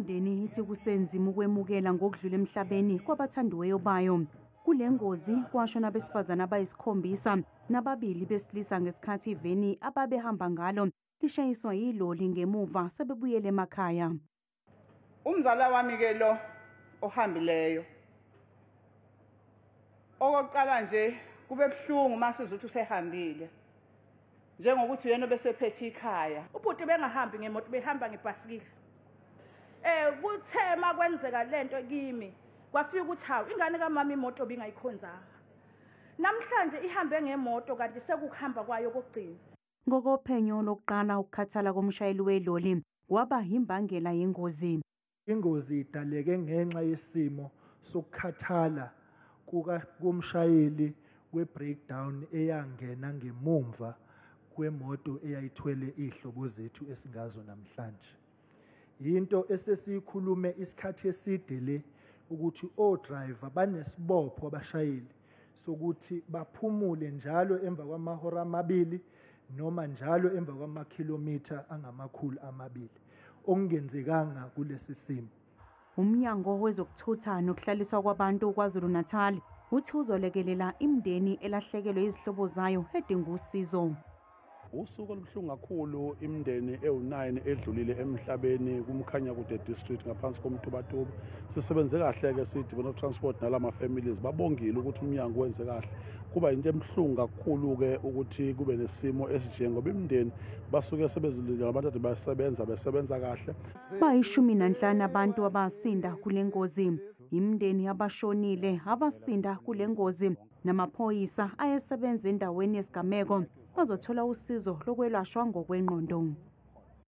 Imindeni ithi kusenzima ukwemukela ngokudlula emhlabeni kwabathandiweyo bayo. Kule ngozi kwashona abesifazane abayisikhombisa nababili besilisa ngesikhathi iveni ababehamba ngalo lishayiswa yiloli ngemuva sebebuyele emakhaya. Umzala wami ke lo ohambileyo. Okokuqala nje kube buhlungu mase uthi usehambile. Njengokuthi yena besephethe ikhaya. Ubhuti bengahambi ngemoto, behamba ngebhasikili. Kuthe makwenzeka lento kimi kwafika ukuthi hawu, ingane kamama imoto bingayikhonzanga. Namhlanje ihambe ngemoto kanti sekuhamba kwayo kokugcina. Ngokophenyo lokuqala, ukukhathala komshayeli weloli kwaba imbangela yengozi. Ingozi idaleke ngenxa yesimo sokukhathala kumshayeli we-breakdown eyangena ngemumva kwemoto eyayithwele ihlobo zethu esingazo namhlanje. Yinto esesiyikhulume isikhathi eside le ukuthi o-driver banesibopho abashayeli sokuthi baphumule njalo emva kwamahora amabili noma njalo emva kwamakhilomitha angama-200, okungenzekanga kulesi simo. Umnyango wezokuthutha nokuhlaliswa kwabantu KwaZulu-Natal uthi uzolekelela imindeni elahlekelwe izihlobo zayo edinga usizo. Usuku olubuhlungu kakhulu, imindeni ewu-9 edlulile emhlabeni kuMkhanyakude District ngaphansi koMtubatuba. Sisebenze kahle-ke siyi-Department of Transport nalama families, babongile ukuthi umnyango wenze kahle. Kuba into ebuhlungu kakhulu-ke ukuthi kube nesimo esinje ngoba imindeni basuke sebezilile, abantu ade basebenza besebenza kahle. Bayi-15 abantu abasinda kule ngozi. Imindeni abashonile abasinda kule ngozi namaphoyisa ayesebenza endaweni yesigameko bazothola usizo lokwelashwa ngokwengqondo.